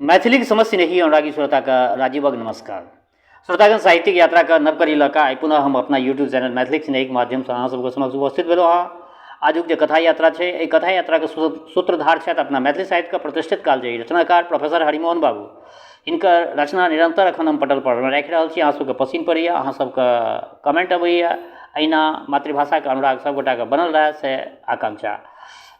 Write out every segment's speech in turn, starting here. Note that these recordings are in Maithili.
मैथिलीक समस्त स्नेही अनुरागी श्रोताके राजीवक नमस्कार। श्रोतागण, साहित्यिक यात्राके नव कड़ी लऽ कऽ आइ पुनः हम अपना यूट्यूब चैनल मैथिलीक स्नेहीक माध्यमसँ अहाँ सबके समक्ष उपस्थित भेलहुँ हँ। आजुक जे कथा यात्रा छै, एहि कथा यात्राके सूत्रधार छथि अपना मैथिली साहित्यके प्रतिष्ठित कालजयी रचनाकार प्रोफेसर हरिमोहन बाबू। हिनकर रचना निरन्तर एखन हम पटल पर राखि रहल छी। अहाँ सबके पसिन पड़ैए, अहाँ सबके कमेन्ट अबैए। एहिना मातृभाषाके अनुराग सबगोटाके बनल रहए से आकांक्षा।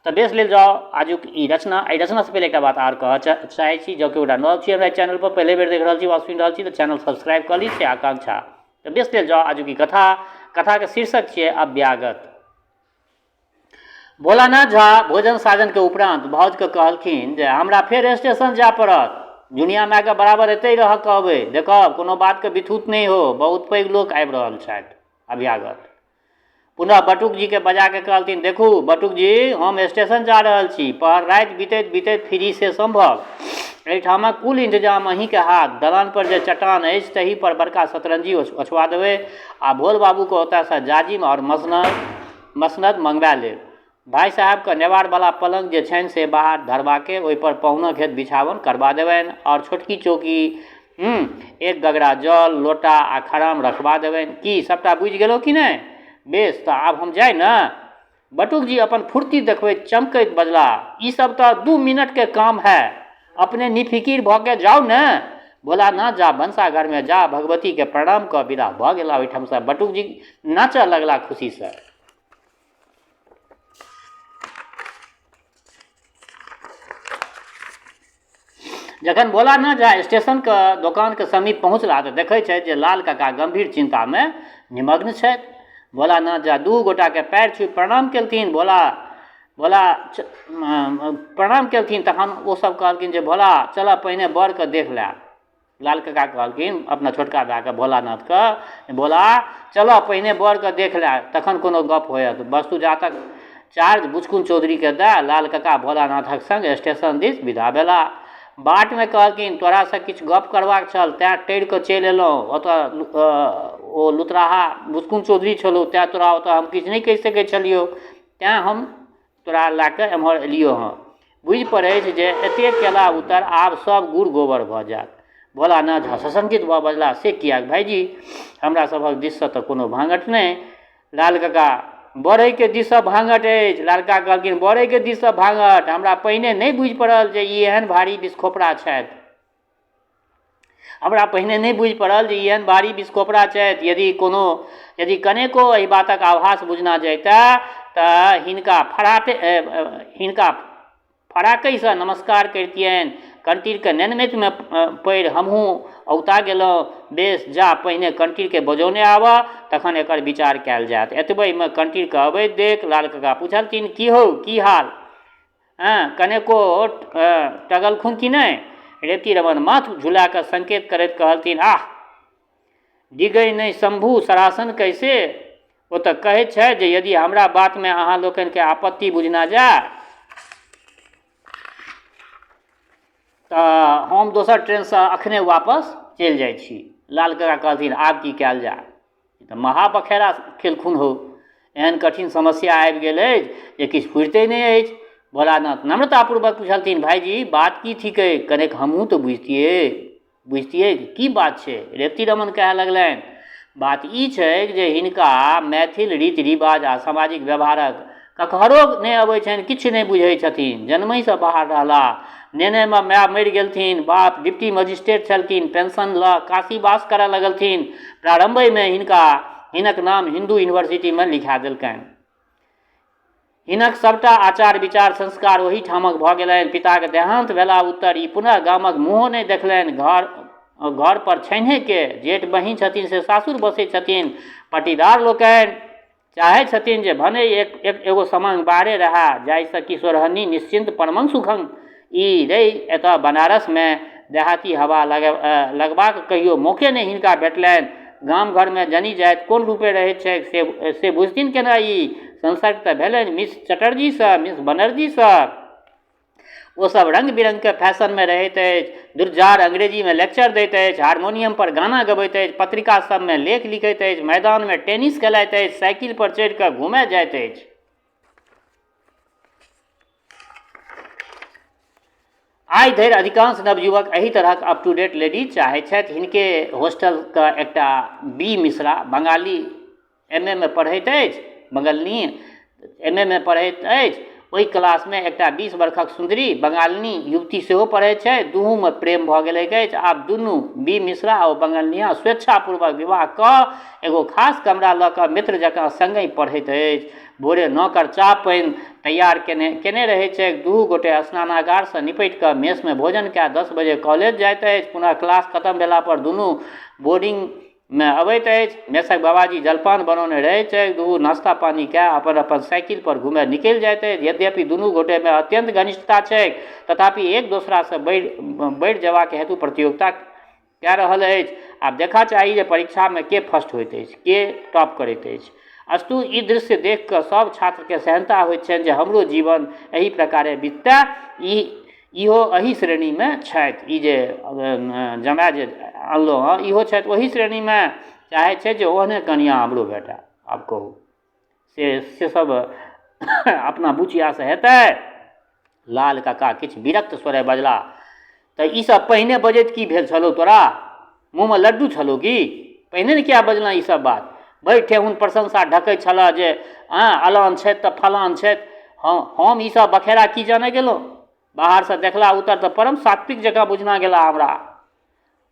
तऽ बेस लेल जाउ आजुक ई रचना। एहि रचनासँ पहिले एकटा बात आर कहऽ चाहै छी, जँ केओ गोटा नव छी हमरा चैनलपर, पहिले बेर देख रहल छी वा सुनि रहल छी, तऽ चैनल सब्सक्राइब कऽ ली, से आकांक्षा। तऽ बेस लेल जाउ आजुक ई कथा। कथाके शीर्षक छियै अभ्यागत। भोलानाथ झा भोजन साजनके उपरान्त भाउजके कहलखिन जे हमरा फेर स्टेशन जाय पड़त। जुनिया मायके बराबर एतहि रहऽ कहबै, देखब कोनो बातके बिथूत नहि हो, बहुत पैघ लोक आबि रहल छथि अभ्यागत। पुनः बटुक जीके बजा कऽ कहलथिन, देखू बटुक जी, हम स्टेशन जा रहल छी, पहर राति बितैत बितैत फिरी से सम्भव। एहिठामक कुल इंतजाम अहीँके हाथ। दलानपर जे चट्टान अछि ताहि पर बड़का शतरंजी ओछवा देबै आ भोल बाबूके ओतयसँ जाजिम आओर मसनद मङ्गबा लेब। भाइ साहेबके नेवारवला पलङ्ग जे छनि से बाहर धरबाके ओहिपर पहुनक हेतु बिछावन करबा देबनि आओर छोटकी चौकी, एक गगरा जल, लोटा आ खराम रखबा देबनि। की सभटा बुझि गेलहुँ कि नहि? बेस, तऽ आब हम जाइ ने? बटुक जी अपन फुर्ती देखबैत चमकैत बजलाह, ई सब तऽ 2 मिनटके काम है, अपने निफिकिर भऽ के जाउ ने। भोलानाथ झा भनसाघरमे जा भगवतीके प्रणाम कऽ विदा भऽ गेलाह ओहिठामसँ। बटुक जी नाचऽ लगलाह खुशीसँ। जखन भोलानाथ झा स्टेशनके दोकानके समीप पहुँचला तऽ देखै छथि जे लाल काका गम्भीर चिन्तामे निमग्न छथि। भोलानाथ झा दू गोटाके पैर छुबि प्रणाम केलथिन। भोला भोला प्रणाम केलथिन, तखन ओसभ कहलखिन जे भोला चलऽ पहिने बरके देख लए। लाल काका कहलखिन अपना छोटका भायके भोलानाथके, भोला चलऽ पहिने बरके देख लए, तखन कोनो गप होयत। वस्तु जातक चार्ज बुचकुन चौधरीके दए लाल काका भोलानाथक संग स्टेशन दिस विदा भेला। बाटमे कहलखिन, तोरासँ किछु गप करबाक छल तेँ टरि कऽ चलि एलहुँ। ओतऽ ओ लुतराहा बुचकुन चौधरी छलौ, तेँ तोरा ओतऽ हम किछु नहि कहि सकै छलियौ, तेँ हम तोरा लए कऽ एम्हर एलियौ हँ। बुझि पड़ैछ जे एतेक केला उत्तर आब सब गुड़ गोबर भऽ जायत। भोलानाथ झा सशंकित भऽ बजलाह, से किएक भाइजी? हमरा सभक दिससँ तऽ कोनो भाङठ नहि। लाल काका, बरैके दिससँ भाङठ अछि। लाल काका कहलखिन, बरैके दिससँ भाङठ? हमरा पहिने नहि बुझि पड़ल जे ई एहन भारी बिसखोपरा छथि। हमरा पहिने नहि बुझि पड़ल जे ई एहन भारी बिसखोपरा छथि। यदि कोनो यदि कनेको एहि बातक आभास बुझना जइतए तऽ हिनका फराकैसँ नमस्कार करितियनि। कंटीरके नेनमतिमे पड़ि हमहूँ औता गेलहुँ। बेस, जा पहिने कंटीरके बजौने आबह, तखन एकर विचार कयल जायत। एतबहिमे कंटीरके अबैत देखि लाल काका पुछलथिन, की हौ, की हाल? हँ, कनेको टगलखुन कि नहि? रेवती रमण माथ झुला कऽ संकेत करैत कहलथिन, आह! डिगै नहि शम्भु सरासन कैसे? ओ तऽ कहैत छथि जे यदि हमरा बातमे अहाँ लोकनिकेँ आपत्ति बुझना जाय तऽ हम दोसर ट्रेनसँ अखने वापस चलि जाइ छी। लाल काका कहलथिन, आब की कयल जाय? ई तऽ महा बखेड़ा केलखुन हौ। एहन कठिन समस्या आबि गेल अछि जे किछु फुरिते नहि अछि। भोलानाथ नम्रतापूर्वक पुछलथिन, भाइजी, बात की थिकै? कनेक हमहूँ तऽ बुझितियै। बुझितियै की बात छै? रेवती रमण कहए लगलनि, बात ई छैक जे हिनका मैथिल रीति रिवाज आ सामाजिक व्यवहारक ककहरो नहि अबै छनि, किछु नहि बुझै छथिन। जन्महिसँ बाहर रहलाह। नेनेमे माय मरि गेलथिन। बाप डिप्टी मजिस्ट्रेट छलखिन। पेंशन लऽ काशी वास करऽ लगलथिन। प्रारम्भहिमे हिनका हिनक नाम हिन्दू यूनिवर्सिटीमे लिखा देलकनि। हिनक सभटा आचार-विचार, संस्कार ओही ठामक भऽ गेलनि। पिताक देहान्त भेला उत्तर ई पुनः गामक मुँहो नहि देखलनि। घर पर छैन्हे के? जेठ बहिन छथिन से सासुर बसै छथिन। पटीदार लोकनि चाहै छथिन जे भने एक एगो समांग बाहरे रहए, जाहिसँ कि सोरहन्नी निश्चिन्त परमं सुखं ई रहि एतऽ बनारसमे देहाती हवा लगबाक कहियो मौके नहि हिनका भेटलनि। गाम घरमे जनी जाति कोन रूपे रहैत छैक से बुझथिन केना ई? संसर्ग तऽ भेलनि मिस चटर्जीसँ, मिस बनर्जीसँ। ओ सब रंग बिरंगके फैशनमे रहैत अछि, दुर्जार अंग्रेजीमे लेक्चर दैत अछि, हारमोनियम पर गाना गबैत अछि, पत्रिका सबमे लेख लिखैत अछि, मैदानमे टेनिस खेलाइत अछि, साइकिल पर चढ़ि कऽ घूमय जाइत अछि। आइ धरि अधिकांश नवयुवक एहि तरहक अप टू डेट लेडीज चाहैत छथि। हिनके होस्टलके एकटा B Mishra Bengali M A मे पढ़ैत अछि, बंगलनी एम ए मे पढ़ैत अछि। ओहि क्लासमे एकटा 20 बरखक सुन्दरी बंगालिनी युवती सेहो पढ़ैत छथि। दुहूमे प्रेम भऽ गेलैक अछि। आब दुनू बी मिश्रा आ ओ बंगलनिया स्वेच्छापूर्वक विवाह कऽ एगो खास कमरा लऽ कऽ मित्र जकाँ संगहि पढ़ैत अछि। भोरे नौकर चाह-पानि तैयार केने केने रहैत छैक। दुहू गोटे स्नानागारसँ निपटि कऽ मेसमे भोजन कए 10 बजे कॉलेज जाइत अछि। पुनः क्लास खतम भेलापर दुनू बोर्डिंगमे अबैत अछि। मेसक बाबाजी जलपान बनौने रहैत छैक। दुहू नाश्ता-पानि कए अपन-अपन साइकिलपर घुमए निकलि जाइत अछि। यद्यपि दुनू गोटेमे अत्यन्त घनिष्ठता छैक तथापि एक दोसरासँ बढ़ि बढ़ि जेबाक हेतु प्रतियोगिता कए रहल अछि। आब देखा चाही जे परीक्षामे के फर्स्ट होइत अछि, के टॉप करैत अछि। अस्तु, ई दृश्य देखि कऽ सभ छात्रकेँ सेहन्ता होइत छनि जे हमरो जीवन एहि प्रकारे बितए। ई इहो एही श्रेणीमे छथि। ई जे जमाए जे अनलहुँ हँ, इहो छथि ओही श्रेणीमे। चाहै छथि जे ओहने कनिआँ हमरो भेटए। आब कहू, से से सब अपना बुचियासँ हेतै? लाल काका किछु विरक्त स्वरे बजलाह, तऽ ई सब पहिने बजैत की भेल छलौ तोरा? मुँहमे लड्डू छलौ की? पहिने ने किया बजलह ई सब बात? भरि ठेहुन प्रशंसा ढकैत छलह जे आँ अलान छथि तऽ फलान छथि। हँ, हम ई सब बखेरा की जानै गेलहुँ? बाहरसँ देखला उत्तर तऽ परम सात्विक जकाँ बुझना गेला हमरा।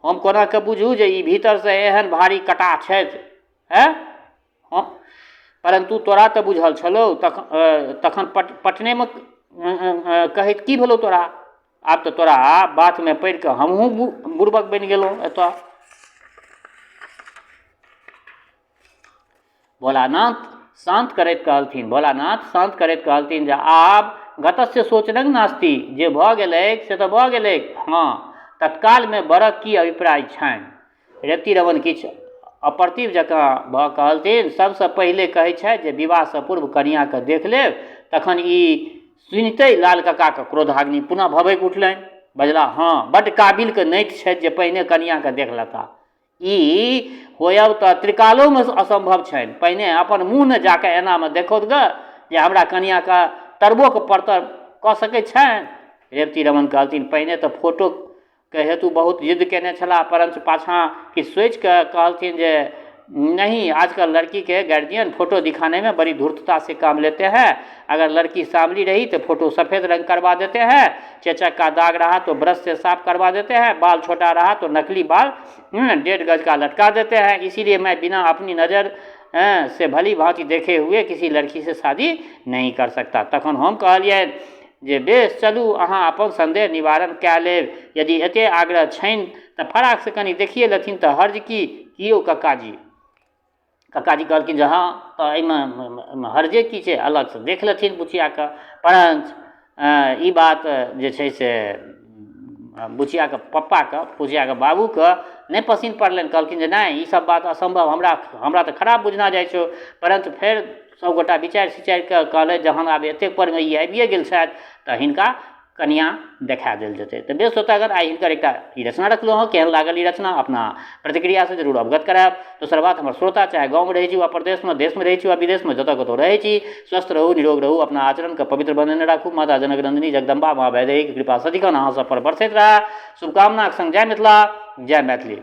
हम कोना कऽ बुझू जे ई भीतरसँ एहन भारी कटाह छथि? आँय? हँ, परन्तु तोरा तऽ बुझल छलौ। तखन पटनेमे कहैत की भेलौ तोरा? आब तऽ तोरा बातमे पड़ि कऽ हमहूँ बुड़बक बनि गेलहुँ एतऽ। भोलानाथ शान्त करैत कहलथिन भोलानाथ शान्त करैत कहलथिन जे आब गतस्य सोचनक नास्ति, जे भऽ गेलैक से तऽ भऽ गेलैक। हँ, तत्कालमे वरक की अभिप्राय छनि? रेवती रमण किछु अप्रतिभ जकाँ भऽ कहलथिन, सभसँ पहिले कहैत छथि जे विवाहसँ पूर्व कनिआँकेँ देख लेब, तखन ई सुनितहि लाल ककाक क्रोधाग्नि पुनः भभकि उठलनि। बजलाह, हँ, बड्ड काबिलके नाति छथि जे पहिने कनिआँकेँ देख लेताह। ई होयब तऽ त्रिकालोमे असम्भव छनि। पहिने अपन मुँह ने जा कऽ एनामे देखौथ गऽ जे हमरा कनिआँकेँ तरबोके परतर कऽ सकैत छनि? रेवती रमण कहलथिन, पहिने तऽ फोटो के हेतु बहुत जिद्द कयने छलाह, परञ्च पाछाँ किछु सोचि कऽ कहलथिन जे नहीं, आजकल लड़की के गार्जियन फोटो दिखाने में बड़ी धूर्तता से काम लेते हैं। अगर लड़की सांवली रही तो फोटो सफ़ेद रंग करवा देते हैं, चेचक का दाग रहा तो ब्रश से साफ करवा देते हैं, बाल छोटा रहा तो नकली बाल 1.5 गज का लटका देते हैं। इसीलिए मैं बिना अपनी नज़र से भली भांति देखे हुए किसी लड़की से शादी नहीं कर सकता। तखन हम कहलियनि जे बेस चलू, अहाँ अपन सन्देह निवारण कए लेब। यदि एतेक आग्रह छनि तऽ फराकसँ कनी देखिए लेथिन तऽ हर्ज की? की यौ कक्काजी? कक्काजी कहलखिन जे हँ, तऽ एहिमे हर्जे की छै, अलगसँ देख लेथिन बुचियाके। परञ्च ई बात जे छै से बुचियाके पप्पाके, बुचियाके बाबूके नहि पसिन पड़लनि। कहलखिन जे नहि, ई सब बात असम्भव, हमरा हमरा तऽ खराब बुझना जाइ छौ। परञ्च फेर सभगोटा विचारि सिचारि कऽ कहलथि, जहन आब एतेक परमे ई आबिए गेल छथि तऽ हिनका कनिआँ देखा देल जेतै। तऽ बेस श्रोतागण, आइ हिनकर एकटा ई रचना रखलहुँ हँ। केहन लागल ई रचना, अपना प्रतिक्रियासँ जरूर अवगत करायब। दोसर बात, हमर श्रोता चाहे गाँवमे रहै छी वा प्रदेशमे, देशमे रहै छी वा विदेशमे, जतऽ कतहु रहै छी, स्वस्थ रहू, निरोग रहू, अपना आचरणके पवित्र बनेने राखू। माता जनक नन्दिनी जगदम्बा माँ वैदेहीके कृपा सदिखन अहाँ सब पर बरसैत रहए, शुभकामनाक संग जय मिथिला, जय मैथिली।